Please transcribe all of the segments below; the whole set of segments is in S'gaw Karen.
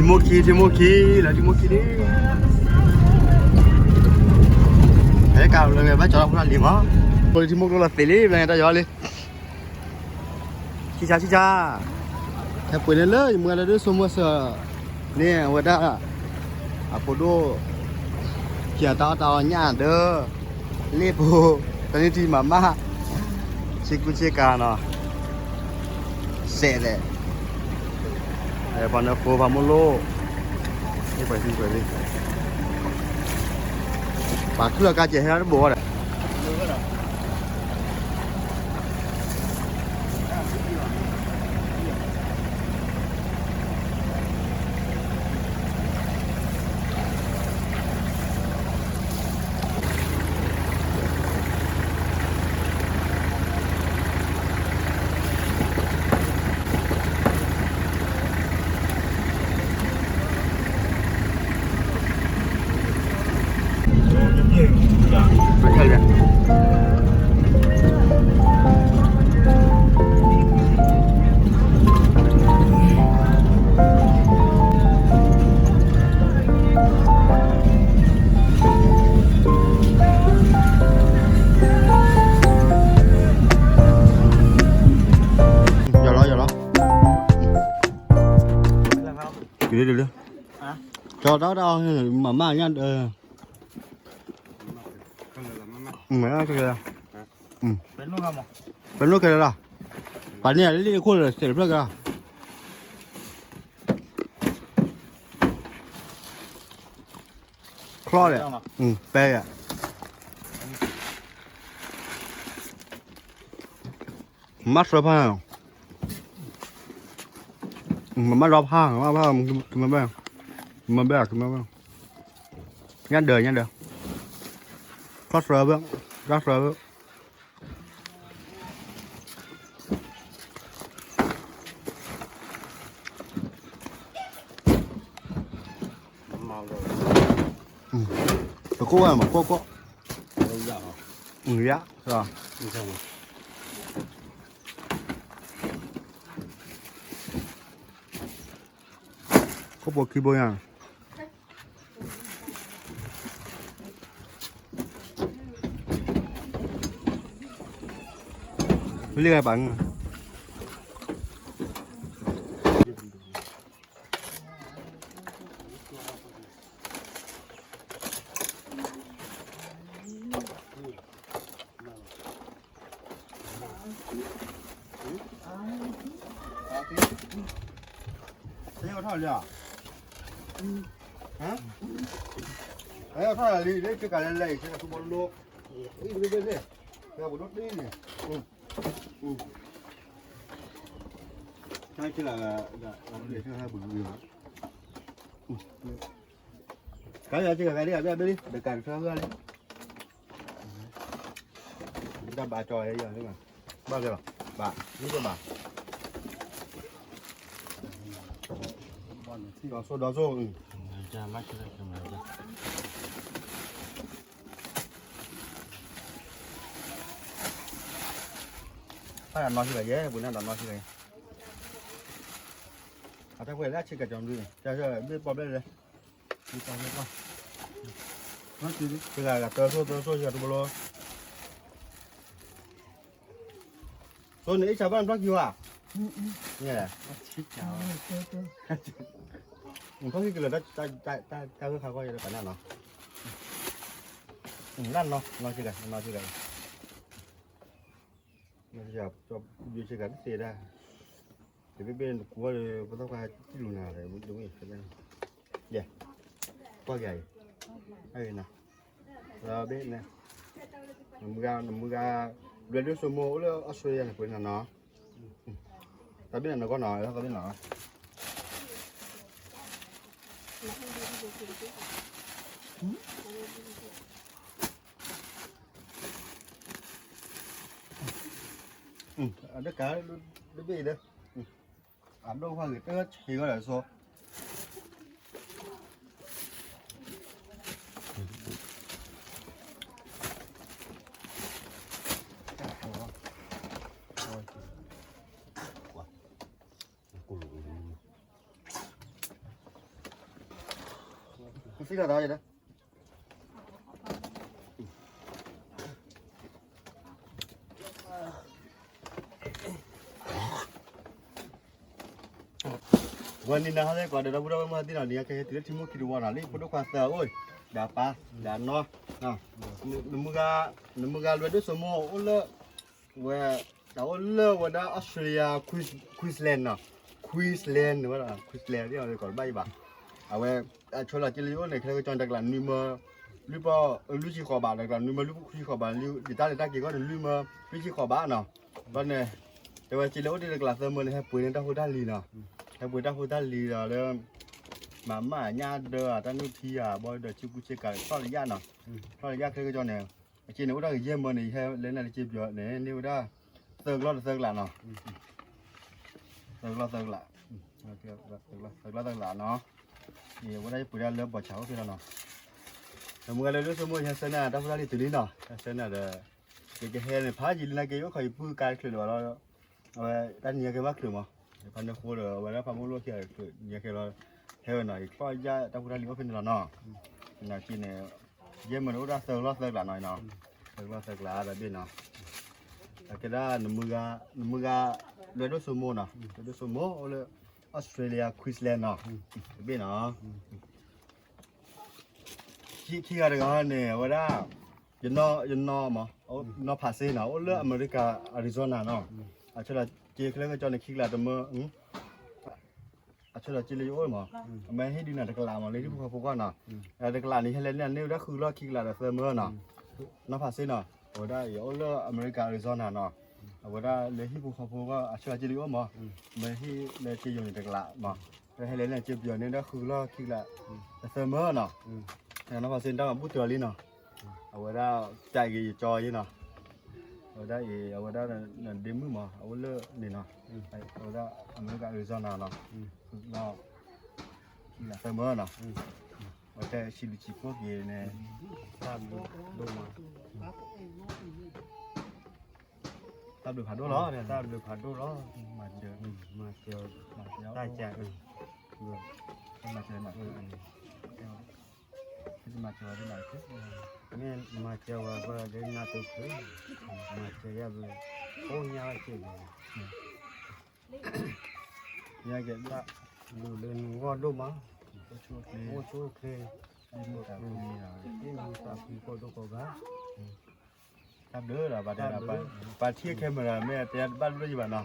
ထံမိၢ်ခံ ထံမိၢ်ခံ လၢထံမိၢ်ခံလံ. ဟဲကးလၢဘၣ်ကၠီၤလီၤဖိလံမး, ဖိလံထံမိၢ်ကျိလီၤသ့လံ ဘျီညါတၢ်ယီၤလံ. ဆံၣ်ဆါ ဆံၣ်ဆါ, ဟဲပှ့ၤန့ၣ်လၢယမုၢ်ဂၤလၢဒုးဆိကမိၣ်စၢၤန့ၣ် အဝဲဒၣ် အဖိဒိၣ် ကၠီၤတၢ်အီၣ်တၢ်အီညၣ်ဒီး လ့ၣ်ဖိ တနံၣ်ထံမၤမၢ် ဆ့ကူဆ့ကၤနီၤ စဲးလဲၣ် ပှၤနၢဖိဖးမိၢ်လိၣ် ပှၤထံပှၤလံ ပှၤထူၣ်လီၤကါစဲးဟဲလၢတဘိဒီး ယီၤလီၤ ယီၤလီၤ တုၤလံ တုၤလံ ကၠီၤတၢ်အီၣ်တၢ်အီ မၤမၢ်ညၣ်ဒီး မၤမၢ်ခဲလၢာ် ပှၤန့ၢ်လံအခိၣ်လၢစဲးတဖျၢၣ်ကလီၤ ချီဒီး ပဲယၤ မၤသၢဖၣ် မၤမၢ်ဒီဖၣ် မၤဖၣ် ကမၤဘဲ ကမၤဘဲ ကမၤဘဲ ညၣ်ဒၢး ညၣ်ဒၢး ချီသၢဖၣ် ချီသၢဖၣ် တကိးဝဲမး ကိးကိး ယၤ ခိၣ်ဖိခံဘိညါ လ့ၣ်ဂၤပာ် ထီၣ်လံ ထီၣ်လံ လၢကကးလဲၤလဲၤ ဆဲးသူဘီလိ အံၤ ဘ့ၣ်ဘ့ၣ် ဆဲးပဒိၣ်တ့ၢ်န့ၣ် ကါယၤကဂၤဒ်အဘ့ၣ်ဘ့ၣ်လံ တၢ်ဘၣ်ကၠီၤယၤလံ ဘၣ်ကလီၤ ဘၣ် မ့ၢ်ကဘၣ် ဒီးစိဒီးစိ ဖးယၤနီၢ်ဆံဂၤယဲ ပှ့ၤန့ၢ်ဒီးနီၢ်ဆံဂၤယဲ အတၢ်ပှဲၤလၢအဆံးကၢ်ကၠီၤဒုန့ၣ် တၢ်ဘ့ၣ်ပီၣ်ဘျဲၣ်လဲၣ် တဂၤဂၤတၢသိၣ်တၢသိၣ်ယၤတဘိလီၤ သိၣ်န့ၣ် အ့ၣ်ဆၣ်ဘၣ်နဖျီၣ်ကံၤဝဲ န့ၣ် နဖျီၣ်ကံၤကလၢာ် တၢ်ဂၢၢ်ခါဃီယဲလၢပှၤန့ၣ်နီၤ လၢနီၢ်နီၢ်ဆံးဂၤ နီၢ်ဆံးဂၤ ယဆံးဂၤတသ့ဒၣ် တဘ့ၣ်ဘ့ၣ်နကူဝဲလၢ ပသီၣ်ခွါတံၢ်လူၤနၤဒီး ဒ်ဝဲ ယဲ ကွၢ်က့ၤအံၤ အံၤနီၤ ဒီးဘ့ၣ်န့ၣ် နမုၢ်ဂၤ နမုၢ်ဂၤ ဘျဲၣ်ဒိၣ်စိမိၢ်အိၣ်လၢအီစထြ့လယါန့ၣ် ပှ့ၤနၤနီၤ တဘ့ၣ်န့ၣ်နဂီၢ်နီၤ တဘ့ၣ်နီၤ အဒိၣ်ကါ တဘ့ၣ်ဒီး အဒိၣ်ခွါဂ့ၤတဆံးဂီၢ်ဒီးစိ ကွၢ် ကူလူၤကူလူၤ မ့ၢ် သံလီၤသးယဲ ဝဲနံၤနၤဟဲလၢကွၢ်ဒီး ဒီပုၢ်ဒီဝဲၢ်မုၢ်ဟဲသံနီၤ နံၤဟဲကဟဲတုၤလၢထံမိၢ်ခံတဝီနီၤ လၢဖိဒိၣ်ခွါသၢအိၣ် ဒီးပၢ် ဒီးနီၢ် နမုၢ်ဂၤလွဲၢ်ဒိၣ်စိမိၢ်အိၣ်လၢ ဝဲ တၢ်အိၣ်လၢဝဲဒၣ် Australia Queensland နီၤ Queensland ဝဲဒၣ် Queensland ဒ်အီၤကီးတဘၣ်ယဘၣ် အဝဲ အဆိလီၤက့လၢယအိၣ်န့ၣ် ခဲကၠီတကလးနွံမၢ လွံၢ်ပီၢ် လွံၢ်ဆံဃိးဘး တကလးနွံမၢ လွံၢ်ဆံဃိးဘး ယတၢ်လဲၤတၢ်က့ၤကီၢ်န့ၣ် လွံၢ်မၢ လွံၢ်ဆံဃိးဘးနီၤ ဘၣ်န့ၣ် တဲဝဲက့လၢအိၣ်တ့ၢ်တကလးသၢမၢန့ၣ် ဟဲပှ့ၤန့ၢ်တၢ်ဖိတၢ်လံၤနီၤ ဟဲပှ့ၤတၢ်ဖိတၢ်လံၤဒီးလၢ မၤမၢ်ညၣ်ဒၢအတၢ်နုၢ်ထံဧါ ဘီဒီးဆံကူဆ့ကၤ ထီၣ်လၢယၣ်နီၤ ထီၣ်လၢယၣ်ခဲကၠီန့ၣ် အက့န့ၣ်အိၣ်တၢ်ဂ့ၤယဲၢ်မၢန့ၣ် ယဟဲလၢန့ၣ်လၢက့ပယီၤန့ၣ် န့ၢ်ဝဲဒၣ် သၢကလီၢ်တသၢကလးနီၤ သၢကလီၢ်သၢကလး သၢကလီၢ်သၢကလးနီၤ အဝဲဒၣ်ယပှ့ၤဒၣ်လၢဘီၣ်ဆၣ်အိၣ်ဖဲလီၤနီၤ နမုၢ်ဂၤလၢဒိၣ်စိမိၢ် ယဟဲဆှၢန့ၢ်တၢ်ဖိတၢ်လံၤတုၤလံနီၤ ဟဲဆှၢန့ၢ်ဒီး ယကဟဲန့ၣ် ဖးယံာ်လံနာ်က့ ယအိၣ်ခိးယပုၢ်ကါတချုးလၢၤဘၣ်လီၤ အဝဲတၢ်နံၤညါကဲဘၣ်ချုးမး ဖးန့ၢ်ဃိဒီး အဝဲဒၣ်ဖးမိၢ်လိၣ်ခံဂၤတချုးနံၤညါကဲလီၤ ဟဲဝဲနီၤ ယကျီၢ်ယၣ်တၢ်ဖိတၢ်လံၤအိၣ်ဖဲန့ၣ်လီၤနီၤ နာ်က့န့ၣ် ယဲၢ်မၢန့ၣ်အိၣ်ဒၣ်သၢကလီၢ်သၢကလးနီၤနီၤ သၢကလီၢ်သၢကလးတဘ့ၣ်နီၤ အကဲဒၣ် နမုၢ်ဂၤ လွဲၢ်ဒိၣ်စိမိၢ်နီၤ လွဲၢ်ဒိၣ်စိမိၢ်အိၣ်လၢ Australia Queensland နီၤ တဘ့ၣ်နီၤ ခံဂၤတဂၤန့ၣ် အဝဲဒၣ် ယနီၢ်မး နီၢ်ဖးစ့နီၤ အိၣ်လၢအမဲရကၤ Arizona နီၤ အဆၢလီၤက့ခဲလၢာ်ကၠီန့ၣ် ခံကလးတမၢ အဆၢလီၤက့လၢယအိၣ်မး အမ့ၢ်ဟ့ၣ်ဒုးနၤတကလးမး လၢဟံၣ်ဖိဃီဖိဂီၢ်နီၤ တကလးန့ၣ် ဟဲလဲၤန့ၢ်န့ၢ်ဝဲဒၣ်ဃုကလီၢ်ခံကလးဒီးသၢမၢနီၤ နီၢ်ဖးစ့နီၤ အဝဲဒၣ်အံၤအိၣ်လၢအမဲရကၤ Arizona နီၤ အဝဲဒၣ်လၢဟံၣ်ဖိဃီဖိဂီၢ် အဆၢလီၤက့လၢယအိၣ်မး မ့ၢ်ဟ့ၣ်လၢက့ယိၤန့ၣ်တကလးမး ဟဲလဲၤန့ၢ်က့ပယီၤန့ၢ်ဝဲဒၣ်ဃုကလီၢ်ခံကလး ဒီးသၢမၢနီၤ နီၢ်ဖးစ့န့ၣ် တၢ်မၤဘူၣ်တၢ်လံနီၤ အဝဲဒၣ် ပျဲက့ၤယကၠီယဲနီၤ အဝဲဒၣ်အံၤ အဝဲဒၣ် ဒ့မုၣ်မး အအိၣ်လၢန့ၣ်နီၤ အဝဲဒၣ်အမဲရကၤ Arizona နီၤ လီၤ ခံဂၤသၢမၢနီၤ အဝဲတဲဆံးဘျုးဆံးဖှိၣ်က့ၤန့ၣ် တၢ်ဘျုးဒိၣ်မး တၢ်ဘျုးဖးဒိၣ်လီၤ တၢ်ဘျုးဖးဒိၣ်လီၤ မၤစၢၤ မၤစၢၤ တၢ်ကၢ် မၤစၢၤ မၤစၢၤ မ့ၢ်မၤစၢၤဝဲဒၣ် မၤစၢၤဝဲဒၣ် မၤစၢၤယၤဘျုး ကိးညါဝဲက့ၤဘျုး ယကဲဒၣ် လူၤလၢနဂီၢ်ဒိၣ်မး အိၣ်ဆူၣ်အိၣ်ချ့ ဒ်မူသးဖှံကိးဒိၣ်ကိးဂၤ တၢ်ဘျုးဒီး ပှၤထံၣ် camera မ့ၢ်တဲတဘၣ်လိၣ်ယဘၣ်နီၤ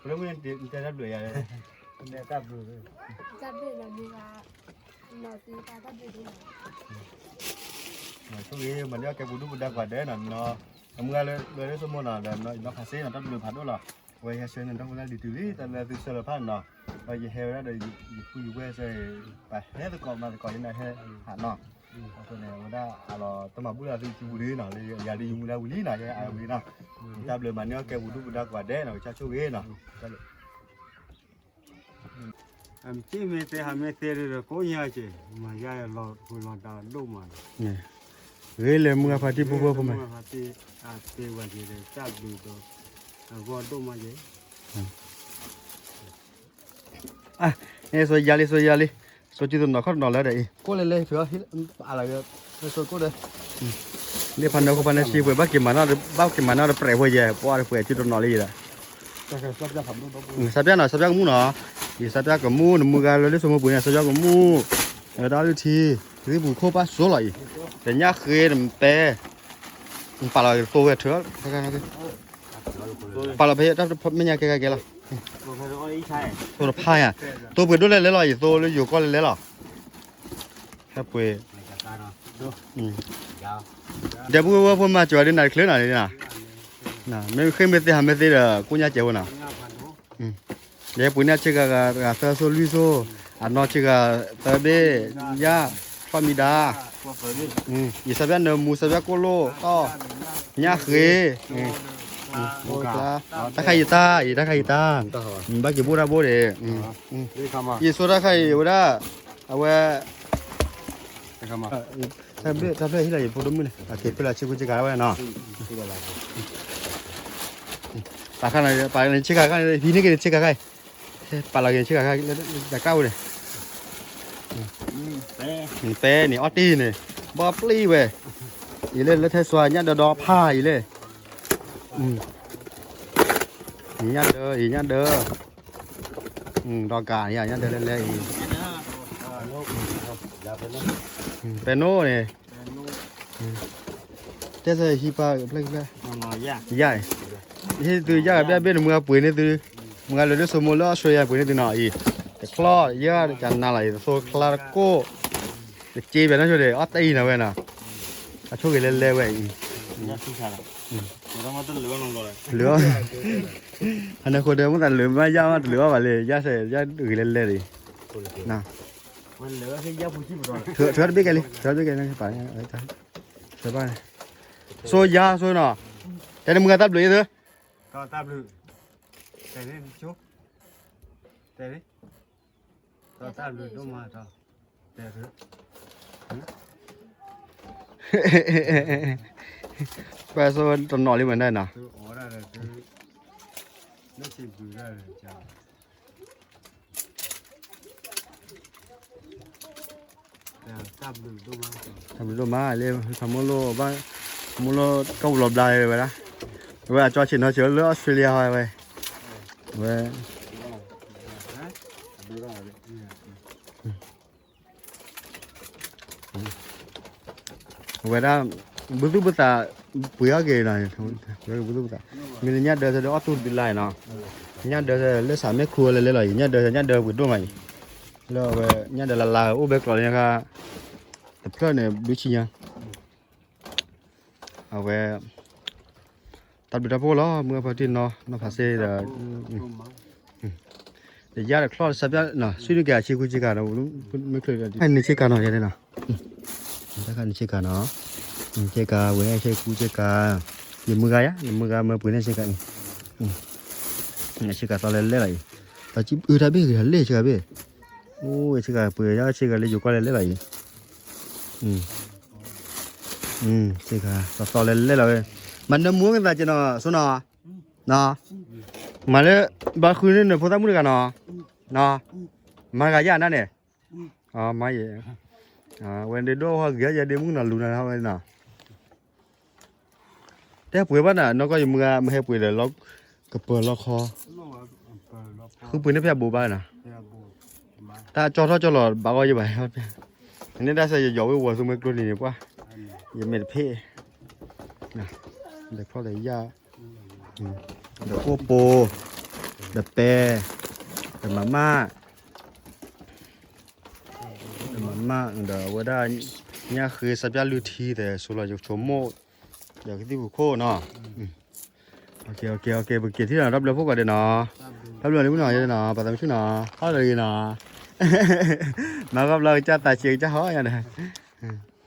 ပလၢမ့ၢ်တဲတၢ်ဘျုးယၤ တၢ်ဘျုး တၢ်ဘျုး ဆိၣ်ဂ့ၤ မၤန့ၢ်အီၣ်ကဲပူၤဒုၣ်ပူၤဒါကိးဂၤဒဲးနီၤ အမုၢ်ဂၤလၢလၢစိမိၢ်နီၤ ဒီးနီၢ်ဖးစ့နီၤ တၢ်ဘျုးဖးဒိၣ်လီၤ အဝဲဟဲဆှၢန့ၢ်တၢ်ဖိတၢ်လံၤတုၤလံ တၢ်လၢသုဆှၢလီၤဖးနီၤ ဒီးယဟဲဝဲဒၣ်ဒီး ယပုၢ်ယဝဲၢ်စ့ၢ် ပှၤဟဲသကိးမၤသကိးယဲန့ၣ်ဟဲဟးနီၤ အဃိန့ၣ် အဝဲဒၣ်အလီၤတၢ်မၤဘူၣ်လၢသုစုပူၤလံနီၤ လၢယၤဒ်ယမူဒါဝံၤလံနီၤ ယဟဲအါဝံၤနီၤ တၢ်ဘျုးမၤန့ၢ်အီၣ်ကဲပူၤဒုၣ်ပူၤဒါကိးဂၤဒဲးနီၤ ကစၢ်ဆိၣ်ဂ့ၤနီၤ အမ့ၢ်သ့ဟးမ့ၢ်သ့ဒီး ကိးညါက့ၤ မၤယါလီၤဖုလီၤတၢ်ဒိၣ်မးလီၤ ဂ့ၤလၢမုၢ်အဖါတံၢ်ဖိဖိဖိမး မုၢ်အဖါတံၢ်အသ့ဝဲက့ၤဒီး တၢ်ဘျုးဒီး အဂီၢ်ဒိၣ်မးက့ၤ အါ န့ၣ် စီၤယါလံ စီၤယါလံ စီၤစုတနီၤခီၣ်တနီၤလၢဒီးအံၤ ကိးလဲၤလဲၤ ဖုအီၣ်ဟံၣ်အါလီၤ လၢစိကိၣ်ဒီး လၢဖးနၢခိဖးနၢဆံပှဲၤ ဘၣ်က့ၤမၤနီၣ် ဘၣ်က့ၤမၤနီၣ်ဒီးပြဲးဖိယဲၢ် ပှၤတပှဲၤစုတနီၤလံယဲၢ်ဒီး စးပၠၣ်နီၤ စးပၠၣ်ကမူၣ်နီၤ ယစးပၠၣ်ကမူၣ် နမုၢ်ဂၤလၢလၢစိမိၢ်ပှ့ၤန့ၣ် စးပၠၣ်ကမူၣ် တၢ်လုၢ်ထံ ဂံၢ်ပူၤခိၣ်ပၢ်စိလီၤအံၤ တညၣ်ဃ့တပဲ ပာ်လီၤက့ၤသိဝဲထၢ ပာ်လီၤဖဲ တၢ်မဲာ်ညါကဲကဲလီၤ သိတဖၣ်ညါ သိပှ့ၤဒိၣ်လဲၣ်လဲၣ်လီၤ ယသိလၢယိၤကီၢ်လဲၣ်လဲၣ်လီၤ ဟဲပှ့ၤ ဒီပုၢ်ဝဲၢ်ဖိမၤစၢၤဝဲဒ်နၤတချုးနီၤ မ့ၢ်ဃ့မ့ၢ်သ့ဟးမ့ၢ်သ့ဒီး ကိးညါစဲးဝဲနီၤ ယဟဲပှ့ၤန့ၢ်ဆ့ဂၤဂၤသၢစိလွံၢ်စိ အနီၢ်ဆ့ဂၤသၢဘ့ၣ် ယါ ထီၣ်မံဒါ ယစးပၠၣ်နၢမူ စးပၠၣ်ကိၣ်လိၣ် တီၢ် ညၣ်ဃ့ တၢ်ခါယတၢ် ယတၢ်ခါယတၢ် ဘၣ်က့ၤဘိၣ်တၢ်ဘိၣ်ဒီး ယဆိတၢ်ခါအံၤဝဲဒၣ် အဝဲ တၢ်ဘျုးတၢ်ဖျၢၣ်ဟံၣ်လီၤယဖိဒိၣ်မုၣ်န့ၣ် အက့ၤဖဲလၢဆ့ကူဆ့ကၤဝဲနီၤ ပာ်ခါန့ၣ် ပာ်န့ၣ်ဆ့ကၤခါန့ၣ် ဟံးန့ၢ်က့ၤန့ၣ်ဆ့ကၤခါအံၤ ပာ်လီၤက့ၤဆ့ကၤခါ တၢ်ကၢ်ဝဲန့ၣ် ပဲန့ၣ် အီၣ်တ့ၢ်န့ၣ် ဘီပျံၢ်ဝဲ, အံၤလၢလၢထဲစွါ ညၣ်ဒၢဒီဖးအံၤလဲၣ်, ညၣ်ဒၢအံၤ ညၣ်ဒၢ, ဒီးကး ညၣ်ဒၢလဲၤလဲၤအံၤ, ပဲနိၣ်န့ၣ် တဲစၢဟံးပၢ်ဖျဲၣ်ဖျဲၣ်, ယၤ, ဟ့ၣ်သုယၤကဘၣ်ဘ့ၣ်နမုၢ်အပှ့ၤန့ၢ်သု, မုၢ်အလၢလၢစိမိၢ်လၢအီစထြ့လယါပှ့ၤန့ၢ်သုနီၤအံၤ, တချီၣ်ယဲၢ်တကနၤလီၤအံၤ တသိချါတကိၣ်, တက့ပၠးနီၢ်ဆိဒီး အီၣ်တ့ၢ်အံၤနီၤဝဲနီၤ, အဆိၣ်ဂ့ၤလဲၤလဲၤဝဲအံၤ, လၢ အန့ၣ်ဃိဒီး မ့ၢ်သးလၢမးယါမးတလၢဘၣ်ဘၣ်လံ ယါစဲး ယါဂ့ၤလဲၤလဲၤလံ, ထုးတဘ့ၣ်ကဲလံ ထုးတဘ့ၣ်ကဲလံ, ဆိယါဆိနီၤ, တဲနမုၢ်ဂၤတၢ်ဘျုးယဲၢ်သု, တၢ်ဘျုး, တဲ, တဲ, တၢ်ဘျုးဒိၣ်မး, တဲ, ပၢ်ဆိတနီၤလံမးန့ၣ်နီၤ တၢ်ဘျုးဒိၣ်မးလၢ ထမိၢ်လိၣ်ဘၣ်, ထမိၢ်လိၣ်ကီၢ်ပူၤလီၤဘျါဝဲဒၣ်, အဝဲအကၠီဆ့ၣ်နီၤဆ့ၣ်လၢအီစထြ့လယါဟီဝဲ, ဝဲ အဝဲဒၣ် ဘုသူၣ်ဘုသး ပှ့ၤအီၣ်က့ၤနီၤ, ဘုသူၣ်ဘုသး, မ့ၢ်လၢညၣ်ဒၢဆၢဒီးအီၣ်သူၣ်ဒုးလါနီၤ, ညၣ်ဒၢဆၢလၢစးမဲာ်ခူလဲၤလဲၤလီၤအံၤ, ညၣ်ဒၢဆၢ ညၣ်ဒၢပှ့ၤဒိၣ်မးအံၤ, လၢအဝဲ ညၣ်ဒၢလါလါအိၣ်ဘဲကျိးလၢညါခါ, တဖျၢၣ်န့ၣ် ဘုဆံညါ အဝဲ တၢ်ဘျုးတၢ်ဖှိၣ်လီၤ မုၢ်အဖါတံၢ်နီၤ နီၢ်ဖးစ့ဒီး ဒီးယါတချီၣ်တဆါပၠၣ်နီၤ ဆွံနုာ်က့ၤအဆ့ကူဆ့ကၤနီၤ မ့ၢ်ချုးဒီး နဆ့ကၤနီၤ ယဲန့ၣ်နီၤ တၢ်ခါနဆ့ကၤနီၤ ဆ့ကၤဝဲဆ့ကူဆ့ကၤ ယမုၢ်ဂၤယါ ယမုၢ်ဂၤမၢပှ့ၤန့ၢ်ဆ့ကၤအံၤ ဆ့ကၤသီလဲၤလဲၤလီၤအံၤ တၢ်ဘ့ၣ်ဂ့ၤလဲၤဆ့ကၤဘ့ၣ် အိၣ်ဆ့ကၤပှ့ၤယါဆ့ကၤလၢယိၤကွၢ်လဲၤလဲၤလီၤအံၤ ဆ့ကၤသီသီလဲၤလဲၤလီၤဝဲ မၤနၢမူကသးက့ၤနီၤ ဆိနီၤ နီၤ မၤလၢ ဘၣ်ဃုန့ၢ်နဖိသၣ်မုၣ်တဂၤနီၤ နီၤ မၤတဂၤယါနၤန့ၣ် မၤယဲ ဝဲဒၣ်ဒိၣ်ဟီဂ့ၤယဲဒ့မုၣ်နီၤလူၤနၤဝဲနီၤ တဲပှ့ၤဘၣ်နၤ နီၢ်ကီၢ်ယမုၢ်ဂၤမ့ၢ်ဟဲပှ့ၤဒီး ကပၢၤလီခီ ဃုပှ့ၤန့ၣ်ဖဲအဘိးဘၣ်နီၤ တၢ်ကၠီထီၣ်ကၠီလီၤဘၣ်ဂီၢ်ယဘၣ် န့ၣ်တၢ်စဲယယီၤဝဲဝီၤသူမွဲကျိန့ၣ်န့ၣ်ပှၢ် ယမဲာ်တဖ့ၣ် ဒီးခီၣ်ဒီးယၣ် ဒီးအိၣ်ပိ ဒီးပဲ ဒီးမၤမၢ် ဒီးမၤမၢ် ဒီးအဝဲဒၣ် ညၣ်ဃ့ဆါပၠၣ်လုၢ်ထံသဲး ဆိလီၤယဆိကမိၣ် ဒီးကသံၣ်ဖူခိၣ်နီၤ ပက့ၤထံၣ်နီၤ တၢ်ဘျုးဖှိၣ်ကိးဒဲးနီၤ တၢ်ဘျုးလီၤလံမုၢ်နီၤ ယဲနီၤ ပသးမုၢ်ဆူၣ်နီၤ ဟီၣ်လီၤဂ့ၤနီၤ မၤကီၢ်ဘျီကစၢ်သးဆံးကစၢ်ဟီၣ်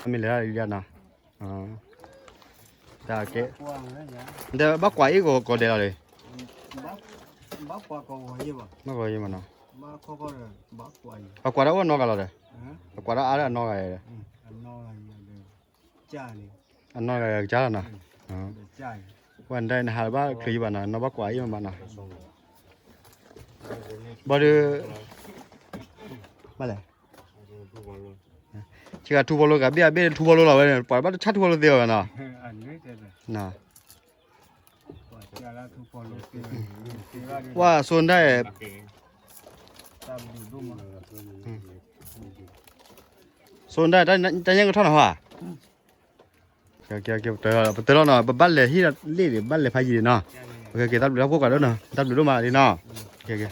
ညါဒီး မ့ၢ်လဲၤဒ်နီၤ တၢ်ကဲ ဒီးဘၣ်ကွၢ်အ့ၣ်ကိးကိးဒဲးလီၤလံ ဘၣ်ကွၢ်ယဲမနီၤ ပကွၢ်တၢ်အိၣ်အနီၢ်ဂၤလီၤဒီး ပကွၢ်တၢ်အါလၢအနီၢ်ဂၤဒီး အနီၢ်ဂၤကစၢ်လီၤနီၤ ပှၤဒၣ်နဟးဘၣ်ချုးယဘၣ်နီၤ နီၢ်ဘၣ်ကွၢ်အ့ၣ်မးနီၤ ဘၣ်ဒီး ဘၣ်လဲၣ် ဆ့ကၤထူဖီလိကဘ့ၣ်အဘ့ၣ် ထူဖီလိလီၤဝဲန့ၣ် ပှၤဘၣ်တဆၣ်ထူဖီလိသ့ဘၣ်နီၤ ပှၤစိဒၣ် စိဒၣ် တၢ်ညၣ်ကထီၣ်နီၤဟါ ပတၢၢ်လီၤနီၤ ပဘၣ်လဲၤဟံၣ်လ့ၣ်ဒံး ဘၣ်လဲၤဖးယံၤဒံးနီၤ ကဲ တၢ်ဘျုးတၢ်ဖှိၣ်ကးဒိၣ်နီၤ တၢ်ဘျုးဒိၣ်မးလံနီၤ ကဲ